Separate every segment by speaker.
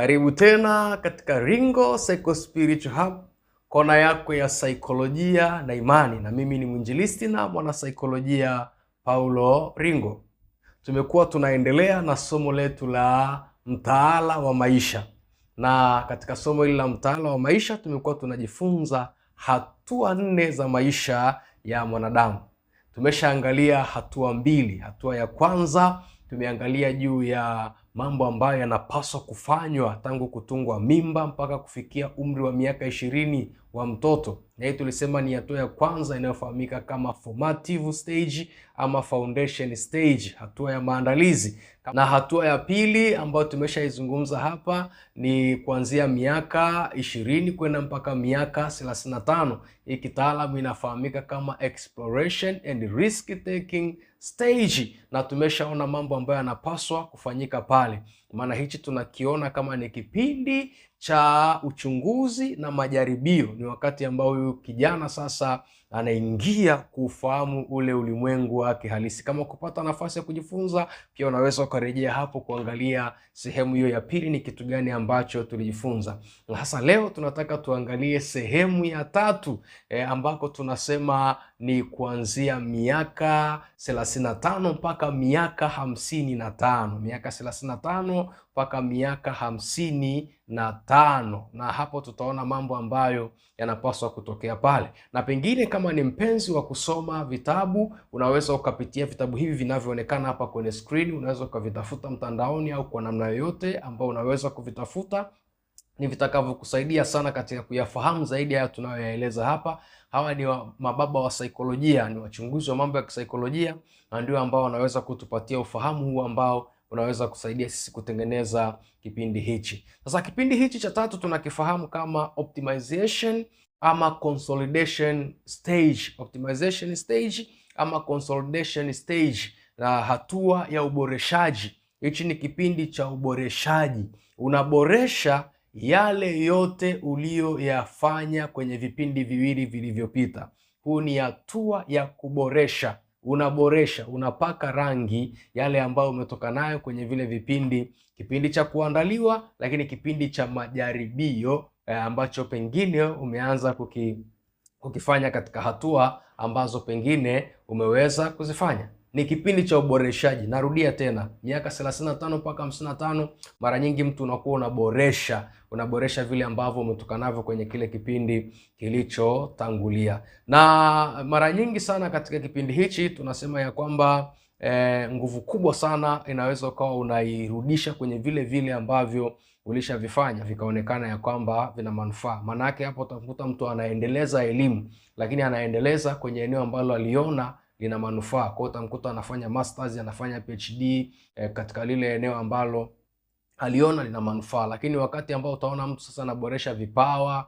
Speaker 1: Karibu tena katika Ringo Psycho Spiritual Hub, kona yako ya saikolojia na imani, na mimi ni mwinjilisti na mwanasaikolojia Paulo Ringo. Tumekuwa tunaendelea na somo letu la mtaala wa maisha, na katika somo hili la mtaala wa maisha tumekuwa tunajifunza hatua nne za maisha ya mwanadamu. Tumeshaangalia hatua mbili. Hatua ya kwanza tumeangalia juu ya mambo ambayo yanapaswa kufanywa tangu kutungwa mimba mpaka kufikia umri wa miaka 20 wa mtoto, na hii tulisema ni hatua ya kwanza inayofahamika kama formative stage ama foundation stage, hatua ya maandalizi. Na hatua ya pili ambayo tumeshaizungumza hapa ni kuanzia miaka 20 kwenda mpaka miaka 35. Hii kitaalamu inafahamika kama exploration and risk taking stage, na tumeshaona mambo ambayo yanapaswa kufanyika pale, maana hichi tunakiona kama ni kipindi cha uchunguzi na majaribio. Ni wakati ambao huyu kijana sasa anaingia kufahamu ule ulimwengu wake halisi. Kama kupata nafasi ya kujifunza, pia unaweza ukarejea hapo kuangalia sehemu hiyo ya pili, ni kitu gani ambacho tulijifunza. Na sasa leo tunataka tuangalie sehemu ya tatu ambako tunasema ni kuanzia miaka 35 mpaka miaka 55, miaka 35 mpaka miaka 55, na hapo tutaona mambo ambayo yanapaswa kutokea pale. Na pengine kama ni mpenzi wa kusoma vitabu, unaweza ukapitia vitabu hivi vinavyoonekana hapa kwenye screen, unaweza ukavitafuta mtandaoni au kwa namna yoyote ambayo unaweza kuvitafuta, ni vitakavyokusaidia sana katika kuyafahamu zaidi haya tunayoyaeleza hapa. Hawa ni mababa wa saikolojia, ni wachunguzi wa mambo ya kisaikolojia, na ndio ambao wanaweza kutupatia ufahamu huu ambao unaweza kusaidia sisi kutengeneza kipindi hichi. Sasa kipindi hichi cha tatu tunakifahamu kama optimization ama consolidation stage. Optimization stage ama consolidation stage, na hatua ya uboreshaji. Hichi ni kipindi cha uboreshaji. Unaboresha yale yote uliyoyafanya kwenye vipindi viwili vilivyopita. Huu ni hatua ya kuboresha. Unaboresha, unapaka rangi yale ambayo umetoka nayo kwenye vile vipindi, kipindi cha kuandaliwa, lakini kipindi cha majaribio ambacho pengine umeanza kukifanya katika hatua ambazo pengine umeweza kuzifanya. Ni kipindi cha uboreshaji. Narudia tena, miaka 35 mpaka 55, mara nyingi mtu unakuwa unaboresha vile ambavyo umetoka navyo kwenye kile kipindi kilichotangulia. Na mara nyingi sana katika kipindi hichi tunasema ya kwamba nguvu kubwa sana inaweza ukawa unairudisha kwenye vile vile ambavyo ulishavifanya vikaonekana ya kwamba vina manufaa. Maana yake hapo utakuta mtu anaendeleza elimu, lakini anaendeleza kwenye eneo ambalo aliona lina manufaa. Kwa hiyo utamkuta anafanya masters, anafanya PhD katika lile eneo ambalo aliona lina manufaa. Lakini wakati ambao utaona mtu sasa anaboresha vipawa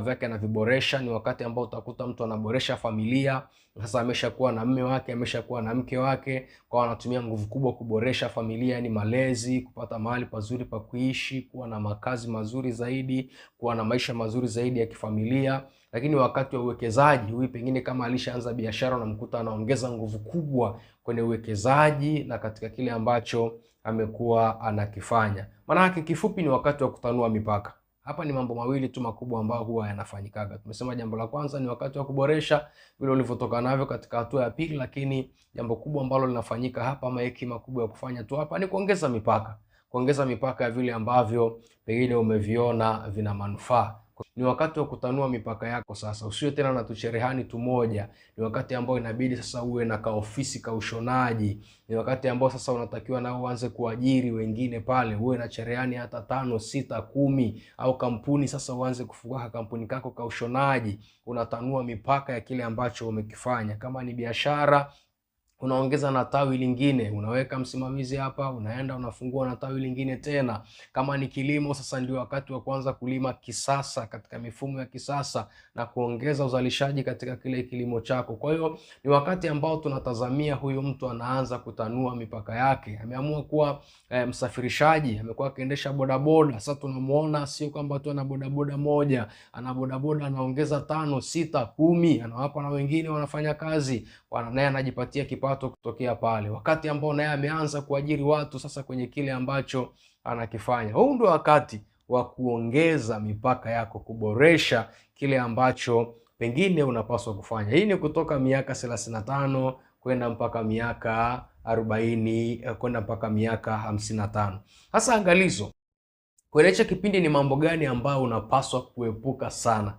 Speaker 1: vyake anaviboresha, ni wakati ambao utakuta mtu anaboresha familia. Sasa ameshakuwa na mume wake, ameshakuwa na mke wake, kwa anatumia nguvu kubwa kuboresha familia, yani malezi, kupata mahali pazuri pa kuishi, kuwa na makazi mazuri zaidi, kuwa na maisha mazuri zaidi ya kifamilia. Lakini wakati wa uwekezaji, huyu pengine kama alishaanza biashara, unamkuta anaongeza nguvu kubwa kwenye uwekezaji na katika kile ambacho amekuwa anakifanya. Maana yake kifupi ni wakati wa kutanua mipaka. Hapa ni mambo mawili tu makubwa ambayo huwa yanafanyikaga. Tumesema jambo la kwanza ni wakati wa kuboresha vile ulivyotoka navyo katika hatua ya pili, lakini jambo kubwa ambalo linafanyika hapa ama hekima kubwa ya kufanya tu hapa ni kuongeza mipaka. Kuongeza mipaka ya vile ambavyo pengine umeviona vina manufaa. Ni wakati wa kutanua mipaka yako sasa. Usiwe tena na tucherehani tumoja. Ni wakati ambao inabidi sasa uwe na kaofisi ka ushonaji. Ni wakati ambao sasa unatakiwa na uanze kuajiri wengine pale, uwe na cherehani hata 5, 6, 10 au kampuni. Sasa uanze kufungua kampuni kako ka ushonaji. Unatanua mipaka ya kile ambacho umekifanya. Kama ni biashara, unaongeza na tawi lingine, unaweka msimamizi hapa, unaenda unafungua na tawi lingine tena. Kama ni kilimo, sasa ndio wakati wa kuanza kulima kisasa katika mifumo ya kisasa na kuongeza uzalishaji katika kile kilimo chako. Kwa hiyo ni wakati ambao tunatazamia huyu mtu anaanza kutanua mipaka yake. Ameamua kuwa msafirishaji, amekuwa akiendesha bodaboda. Sasa tunamuona sio kwamba tu ana bodaboda moja, ana bodaboda anaongeza 5, 6, 10, anawapa na wengine wanafanya kazi, naye anajipatia kipato kutokea pale. Wakati ambao naye ameanza kuajiri watu sasa kwenye kile ambacho anakifanya. Huu ndio wakati wa kuongeza mipaka yako, kuboresha kile ambacho pengine unapaswa kufanya. Hii ni kutoka miaka 35 kwenda mpaka miaka 40, kwenda mpaka miaka 55. Sasa angalizo, kwenye hicho kipindi ni mambo gani ambayo unapaswa kuepuka sana?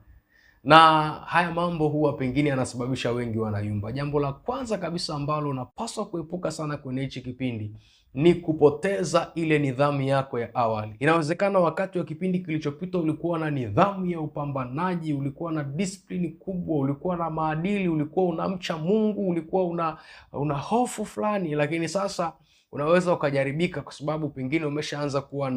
Speaker 1: Na haya mambo huwa pengine yanasababisha wengi wanayumba. Jambo la kwanza kabisa ambalo unapaswa kuepuka sana kwenye hichi kipindi ni kupoteza ile nidhamu yako ya awali. Inawezekana wakati wa kipindi kilichopita ulikuwa na nidhamu ya upambanaji, ulikuwa na disiplini kubwa, ulikuwa na maadili, ulikuwa unamcha Mungu, ulikuwa una hofu fulani, lakini sasa unaweza ukajaribika kwa sababu pengine umeshaanza kuwa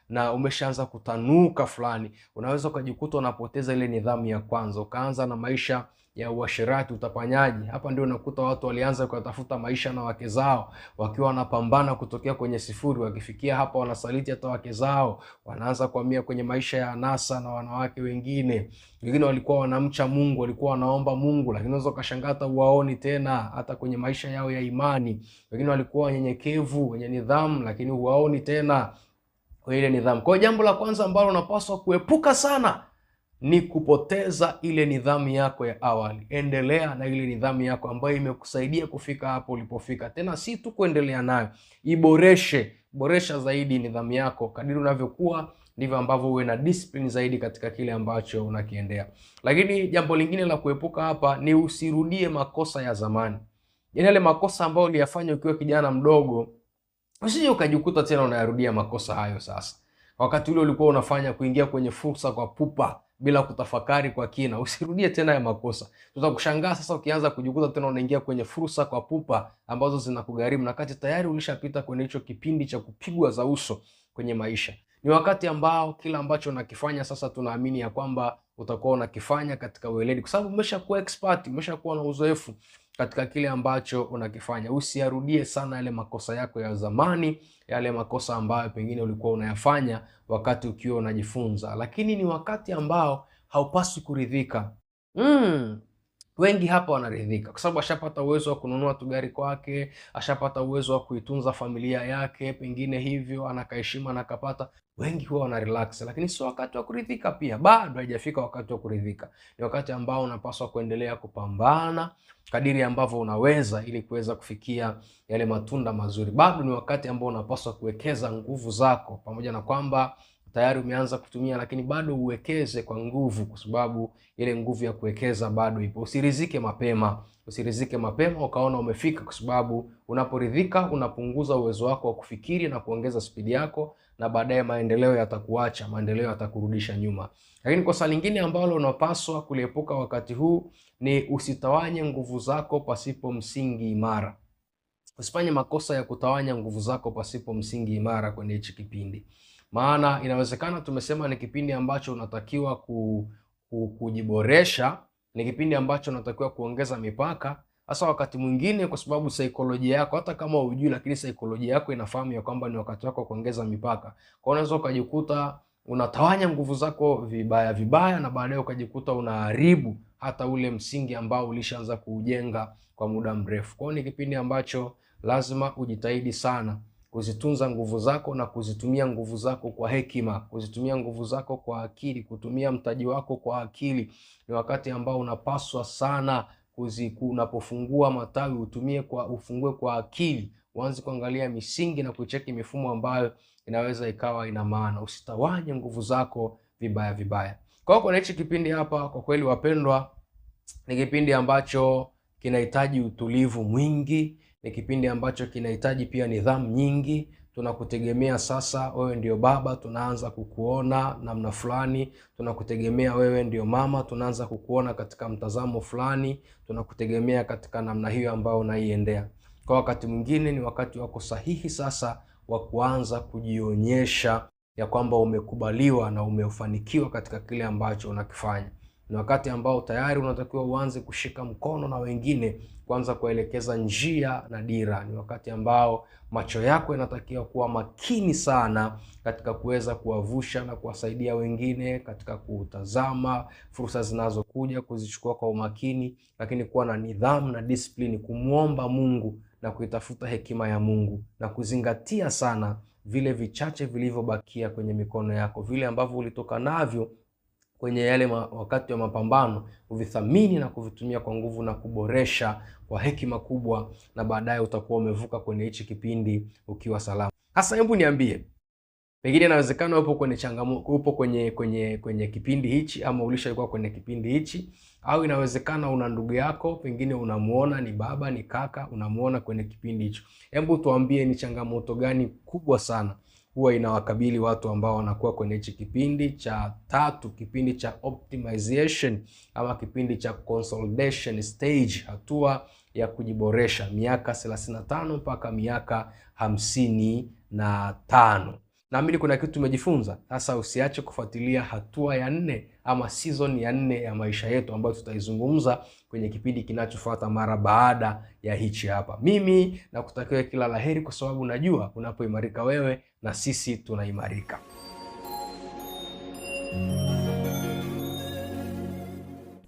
Speaker 1: na umeshaanza kutanuka fulani. Unaweza ukajikuta unapoteza ile nidhamu ya kwanza, ukaanza na maisha ya uasherati, utapanyaji. Hapa ndio unakuta watu walianza kutafuta maisha na wake zao, wakiwa wanapambana kutokea kwenye sifuri, wakifikia hapa wanasaliti hata wake zao, wanaanza kuhamia kwenye maisha ya anasa na wanawake wengine. Wengine walikuwa wanamcha Mungu, walikuwa wanaomba Mungu, lakini unaweza ukashangaa hata huwaoni tena hata kwenye maisha yao ya imani. Wengine walikuwa wanyenyekevu, wenye nidhamu, lakini huwaoni tena kwa ile nidhamu. Kwa hiyo jambo la kwanza ambalo unapaswa kuepuka sana ni kupoteza ile nidhamu yako ya awali. Endelea na ile nidhamu yako ambayo imekusaidia kufika hapo ulipofika. Tena si tu kuendelea nayo, iboreshe, boresha zaidi nidhamu yako. Kadiri unavyokuwa ndivyo ambavyo uwe na discipline zaidi katika kile ambacho unakiendea. Lakini jambo lingine la kuepuka hapa ni usirudie makosa ya zamani. Yaani yale makosa ambayo uliyafanya ukiwa kijana mdogo, usije ukajikuta tena unayarudia makosa hayo sasa. Wakati ule ulikuwa unafanya kuingia kwenye fursa kwa pupa bila kutafakari kwa kina, usirudie tena ya makosa. Tutakushangaa sasa ukianza kujikuta tena unaingia kwenye fursa kwa pupa ambazo zinakugharimu, na kati tayari ulishapita kwenye hicho kipindi cha kupigwa za uso kwenye maisha. Ni wakati ambao kila ambacho unakifanya sasa tunaamini ya kwamba utakuwa unakifanya katika weledi, kwa sababu umeshakuwa expert, umeshakuwa na uzoefu katika kile ambacho unakifanya. Usiyarudie sana yale makosa yako ya zamani, yale makosa ambayo pengine ulikuwa unayafanya wakati ukiwa unajifunza. Lakini ni wakati ambao haupaswi kuridhika. Wengi hapa wanaridhika kwa sababu ashapata uwezo wa kununua tu gari kwake, ashapata uwezo wa kuitunza familia yake, pengine hivyo anakaheshima anakapata. Wengi huwa wana relax, lakini sio wakati wa kuridhika pia. Bado haijafika wakati wa kuridhika. Ni wakati ambao unapaswa kuendelea kupambana kadiri ambavyo unaweza ili kuweza kufikia yale matunda mazuri. Bado ni wakati ambao unapaswa kuwekeza nguvu zako, pamoja na kwamba tayari umeanza kutumia, lakini bado uwekeze kwa nguvu, kwa sababu ile nguvu ya kuwekeza bado ipo. Usiridhike mapema, usiridhike mapema ukaona umefika, kwa sababu unaporidhika unapunguza uwezo wako wa kufikiri na kuongeza spidi yako, na baadaye maendeleo yatakuacha, maendeleo yatakurudisha nyuma. Lakini kosa lingine ambalo unapaswa kuliepuka wakati huu ni usitawanye nguvu zako pasipo msingi imara. Usifanye makosa ya kutawanya nguvu zako pasipo msingi imara kwenye hichi kipindi. Maana inawezekana tumesema ni kipindi ambacho unatakiwa kujiboresha, ni kipindi ambacho unatakiwa kuongeza mipaka. Hasa wakati mwingine, kwa sababu saikolojia yako, hata kama hujui, lakini saikolojia yako inafahamu ya kwamba ni wakati wako kuongeza mipaka. Kwa unaweza ukajikuta unatawanya nguvu zako vibaya vibaya, na baadaye ukajikuta unaharibu hata ule msingi ambao ulishaanza kuujenga kwa muda mrefu. Kwa hiyo ni kipindi ambacho lazima ujitahidi sana kuzitunza nguvu zako na kuzitumia nguvu zako kwa hekima, kuzitumia nguvu zako kwa akili, kutumia mtaji wako kwa akili. Ni wakati ambao unapaswa sana unapofungua matawi utumie kwa, ufungue kwa akili, uanze kuangalia misingi na kucheki mifumo ambayo inaweza ikawa ina maana. Usitawanye nguvu zako vibaya vibaya. Kwa hiyo kuna hichi kipindi hapa, kwa kweli wapendwa, ni kipindi ambacho kinahitaji utulivu mwingi, ni kipindi ambacho kinahitaji pia nidhamu nyingi. Tunakutegemea sasa, wewe ndio baba, tunaanza kukuona namna fulani. Tunakutegemea wewe ndio mama, tunaanza kukuona katika mtazamo fulani. Tunakutegemea katika namna hiyo ambayo unaiendea. Kwa wakati mwingine ni wakati wako sahihi sasa wa kuanza kujionyesha ya kwamba umekubaliwa na umefanikiwa katika kile ambacho unakifanya. Ni wakati ambao tayari unatakiwa uanze kushika mkono na wengine, kuanza kuelekeza njia na dira. Ni wakati ambao macho yako yanatakiwa kuwa makini sana katika kuweza kuwavusha na kuwasaidia wengine, katika kutazama fursa zinazokuja, kuzichukua kwa umakini, lakini kuwa na nidhamu na disiplini, kumwomba Mungu na kuitafuta hekima ya Mungu na kuzingatia sana vile vichache vilivyobakia kwenye mikono yako, vile ambavyo ulitoka navyo kwenye yale wakati wa mapambano, uvithamini na kuvitumia kwa nguvu na kuboresha kwa hekima kubwa, na baadaye utakuwa umevuka kwenye hichi kipindi ukiwa salama. Sasa hebu niambie, pengine inawezekana upo kwenye changamoto, upo kwenye kipindi hichi, ama ulishakuwa kwenye kipindi hichi, au inawezekana una ndugu yako, pengine unamuona ni baba, ni kaka, unamuona kwenye kipindi hicho. Hebu tuambie ni changamoto gani kubwa sana huwa inawakabili watu ambao wanakuwa kwenye hichi kipindi cha tatu, kipindi cha optimization ama kipindi cha consolidation stage, hatua ya kujiboresha, miaka 35 mpaka miaka 55. Naamini kuna kitu tumejifunza. Sasa usiache kufuatilia hatua ya 4 ama season ya 4 ya maisha yetu ambayo tutaizungumza kwenye kipindi kinachofuata mara baada ya hichi hapa. Mimi nakutakia kila laheri, kwa sababu najua unapoimarika wewe na sisi tunaimarika.